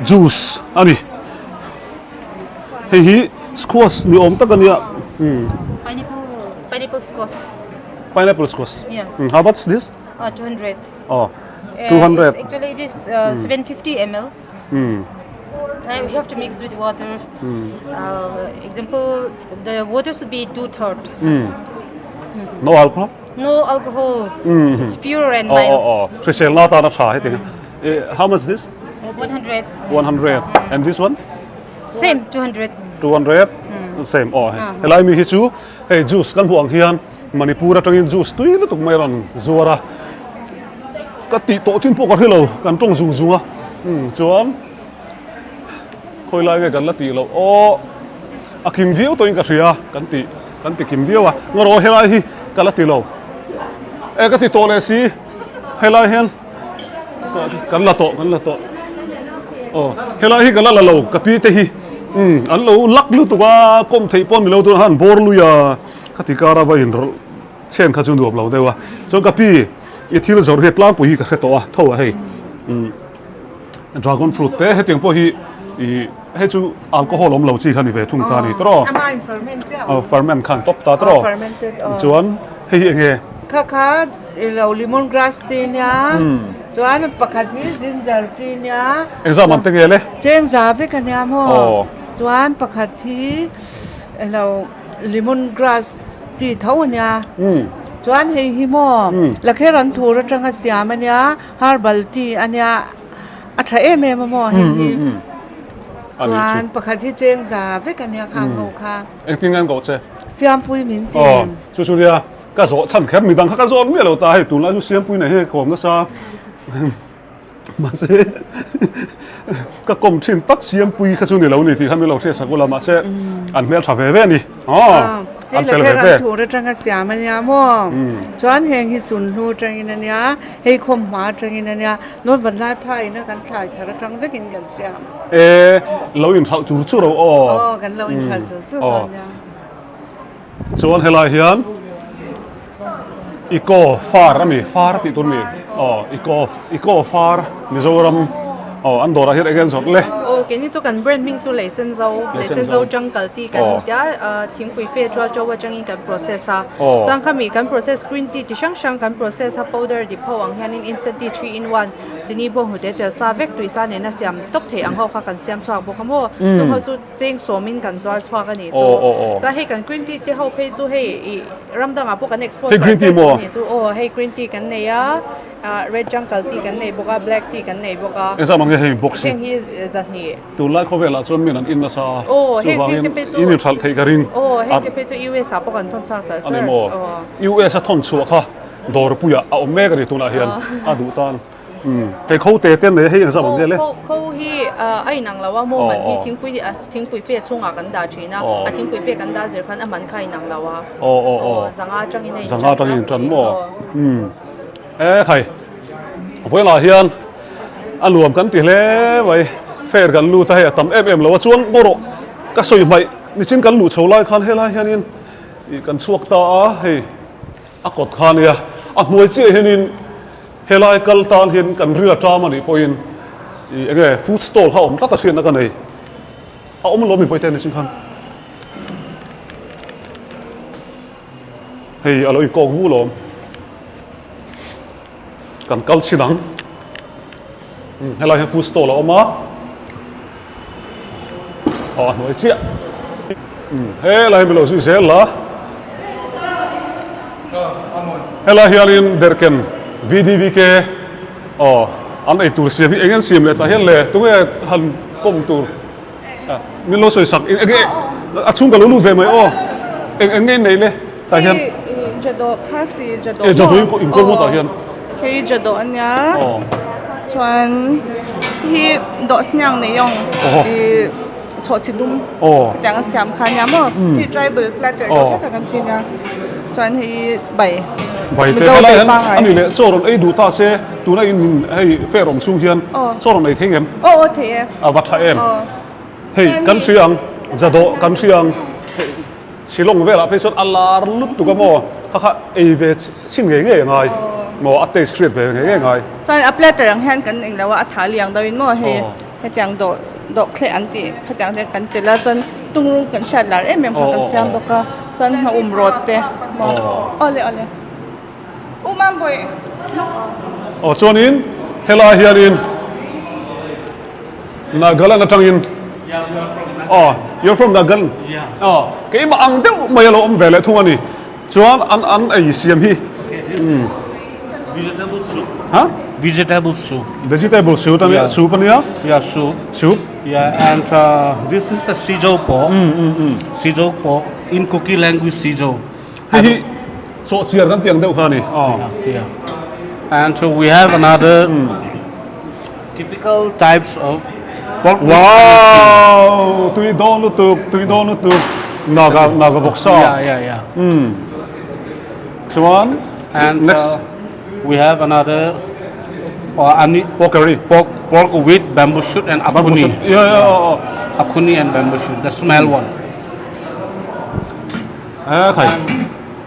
juice a ni. Hei hi squash ni awm tak a nia. Pineapple, pineapple squash. Pineapple squash. Yeah. How much this? 200. Oh, 200. It's actually it is 750 ml. You have to mix with water. Example, the water should be two-third. No alcohol? No alcohol. It's pure and mild. Aw aw aw. Hrisel na tan a tha heti. How much this? 100. 100. And this one? Same 200. 200. Same aw hei. Helai mi hi chu hei juice kan hmuh ang hian Manipur atangin juice tui lutuk mai rawn zuar a. Ka tih tawh chin pawh ka hre lo kan tawng zung zung a. Chuan khawi lai nge kan la tih loh aw a kim viau tawhin ka hria kan tih kan ti kim viau a ngarawh helai hi ka la ti lo e ka ti tawh leh si helai hian kan la tawh kan la tawh aw helai hi ka la la lo ka pi te hi um an lo lak lutuk a kawm theih pawh ni lo tuna han bawr lui a khati kara va inrawlh chen kha chu nuam lo deuh a chuan ka pi i thil zawrh hi tlangpui hi ka hre tawh a tho a hei um Dragon fruit te hetiang pawh hi ih hei chu alcohol awm lo chi kha ni ve thung ta a ni tawh Ama in ferment chiah aw ferment khan tawp ta tawh chuan hei hi enge Kha kha ilo lemon grass chi nia chuan pakhat hi ginger chi nia Engzah man te nge le Cheng za vek a nia maw chuan pakhat hi ilo lemon grass chi tho a nia chuan hei hi maw lakher an thur atanga siam a nia Herbal tea a nia a tha em em a maw hei hi chuan pakhat hi cheng za vek a nia khang ho kha. Engtin nge an koh che? Siampui min ti. Aw chu chu nia ka zawh chhan kher midang kha ka zawt miah lo ta hei tunlai chu Siampui nei hi kawm nasa mahse ka kawm thin tak Siampui kha chu ni lo ni tih kha min lo hriat sak ula mahse an hmel tha ve ve a ni. Aw hei la kher an thur atanga siam a nia maw chuan heng hi sunhlu atangin a nia hei khawmhma atangin a nia nawn van lai phai ina kan thlai thar atang vekin kan siam. E lo inhralh chur chur aw aw. Aw kan lo inhralh chur chur dawn nia. Chuan helai hian eco far a mi far tih tur mi aw eco eco far Mizoram aw. Aw an dawrah hian eng nge an zawrh le? Aw keini chu kan brand hming chu Leisenzo, Leisenzo Jungle tih kan intia a, thingpui fe tual to atangin kan process a. Chuan khami kan process green tea ti hrang hrang kan process a powder dip ho ang hianin instant tea 3 in 1 chini bawng hnute tel sa vek tui sa nena siam tawp thei ang ho kha kan siam chhuak bawk a maw. Chung ho chu cheng sawmin kan zuar chhuak a nih chu. Chuan hei kan green tea te ho phei chu hei ih ram dangah pawh kan export char char tawh a nih chu. Aw hei green tea kan nei a. Red jungle tea kan nei bawk a, black tea kan nei bawk a. Engzah mang nge hei box hi? Heng hi zahnih. Tunlai khawvelah chuan min an in nasa a, chuvangin in inhralh theih ka ring. Aw, heng te phei chu US ah pawh kan thawn chhuak char char. A ni maw? US a thawn chhuah kha dawrpuiah a awm mek a ni tunah hian a duh tan. Hei kho te te nei hei engzah mang nge le? Kho kho hi a inang lo a, maw man hi thingpui thingpui fe chhungah kan dah thin a, a thingpui fe kan dah zir khan a man kha a inang lo a. Aw aw aw. Zanga atangin a intan. Zanga atangin intan maw? E khai, vawilah hian a nuam kan ti hle mai, fair kan lut a hei a tam em em lo a, chuan maw rawh ka sawi hmaih nichin kan luh chho lai khan helai hianin ih kan chhuak ta a, hei a kawt kha ania, a hnuai chiah hianin helai kal tan hian kan ril a ṭam a nih pawhin ih eng nge food stall kha a awm tlat a hriatna ka nei, a awm alawm mi pawite nichin khan. Hei a lo inkawk vu lawm. Kan kal chhin ang. Helai hian food stall a awm a. Aw a hnuai chiah. Helai hi mi lo zui zel la. Helai hianin derhken VDVK aw an eitur siam hi eng an siam leh tah hian le tunge han kawm tur. Min lo sawi sak eng nge a chhung ka lo lut ve mai aw eng eng nge in nei le tah hian Hei jadawh kha si jadawh maw jadawh in in kawl maw tah hian hei jadawh a nia chuan hi dawh sniang nei ang i chhawhchhi dum hetiang a siam kha a nia maw hei tribal platter deuh hlek a kan ti nia chuan hei bai bai te helai hian a ni leh chaw rawn ei duh ta se tuna in hei fair awm chhung hian chaw rawn ei thei ngem Aw aw thei e. A va tha em. Hei kan hria ang, Zadawh kan hria ang, hei Shillong velah phei chuan a lar lutuk a maw, kha kha ei ve chhin ngei ngei a ngai maw, a taste hriat ve ngei ngei a ngai. Chuan a platter ang hian kan eng lo a, a tha liang deuhin maw hei hetiang dawh dawh thleh an tih khatiang te kan telh a, chuan tungrung kan hriat lar em em kha kan siam bawk a, chuan hnahum rawt te maw awle awle. U Mambawi. Aw chuanin helai hianin Nagaland atangin aw you're from Nagaland aw keimah ang deuh mai a lo awm ve leh thung a ni chuan an an ei siam hi Vegetable soup. Ha? Vegetable soup. Vegetable soup ania soup ania? Yeah, soup. Soup. Yeah, and uh, this is a sijo pork. Mm, mm, mm. Sijo pork in Kuki language sijo. Hei hi sawhchiar kan tih ang deuh kha a ni. Yeah. And so we have another typical types of pork meat. Wow! Tui dawn lutuk, tui dawn lutuk. Naga naga vawksa. Yeah, yeah, yeah. Um. Chuan And next uh, we have another uh, ani pork curry. Pork pork with bamboo shoot and Bamboo akuni. shoot. Yeah, yeah, oh, oh. Akuni and bamboo shoot, the smell one. A khai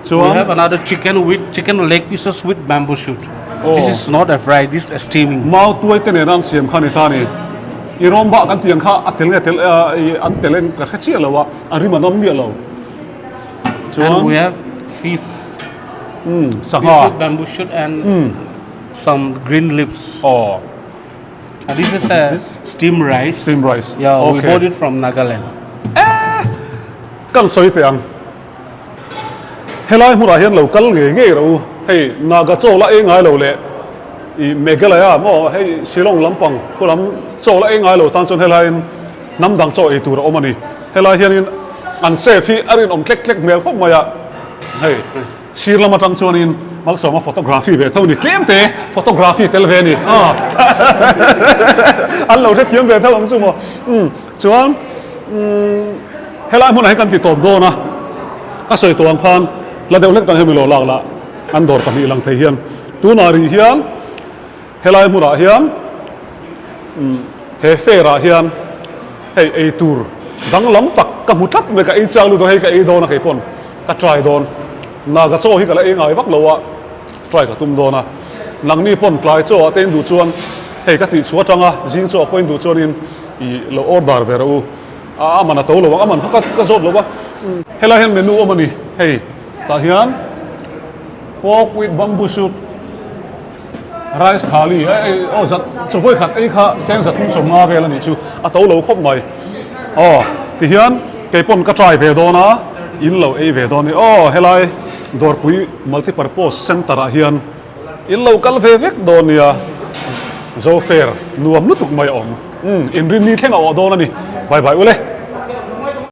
chuan. We have another chicken with chicken leg pieces with bamboo shoot. This is not a fry, this is steaming. Mau tuai te nena an siam kha ni ta ni. I rawng bah kan tih ang kha a tel nge tel an tel em ka hre chiah lo a, a rim an awm miah lo. Chuan. And we have fish. Um sangha. Fish with bamboo shoot and some green leaves. Aw. This is a steam rice. Steam rice. Yeah, we bought it from Nagaland. Kan sawi teh ang. Helai hmunah hian lo kal ngei ngei rawh u. Hei Naga chaw la ei ngai lo leh i Meghalaya maw hei Shillong lampang khu lam chaw la ei ngai lo tan chuan helaiin hnam dang chaw ei tur a awm a ni. Helai hianin an chef hi a rinawm tlek tlek hmel khawp mai a. Hei sir lam atang chuanin Malsawma photography ve tho a ni. Tlem te photography tel ve a ni. An lo hrethiam ve tho ang chu maw. Umm chuan umm helai hmunah hian kan ti tawp dawn a, ka sawi tawh ang khan la deuh hlek tang hian milo lak lah an dawr pahnih lang thei hian tunah rih hian helai hmunah hian umm he fair ah hian hei ei tur danglam tak ka hmu tlat mai ka ei chak lut a hei ka ei dawn a kei pawn ka try dawn naga chaw hi ka la ei ngai vak lo a try ka tum dawn a nangni pawn tlai chaw ah te in duh chuan. Hei ka tih chhuah atanga zing chu a point duh chuanin ih lo order ve rawh u. A man a to lo ang, a man kha ka zawt lo va. Helai hian menu awm a ni, hei tah hian pork with bamboo shoot rice thali aw zat chaw vawi khat ei kha cheng zat 30 vel a nih chu a to lo khawp mai. Aw tihian kei pawn ka try ve dawn a, in lo ei ve dawn a ni. Aw helai Dawrpui multipurpose centre ah hian In lo kal ve vek dawn nia, Zo fair nuam lutuk mai a awm. Umm, inrinni thleng a awh dawn a ni. Bye bye ule.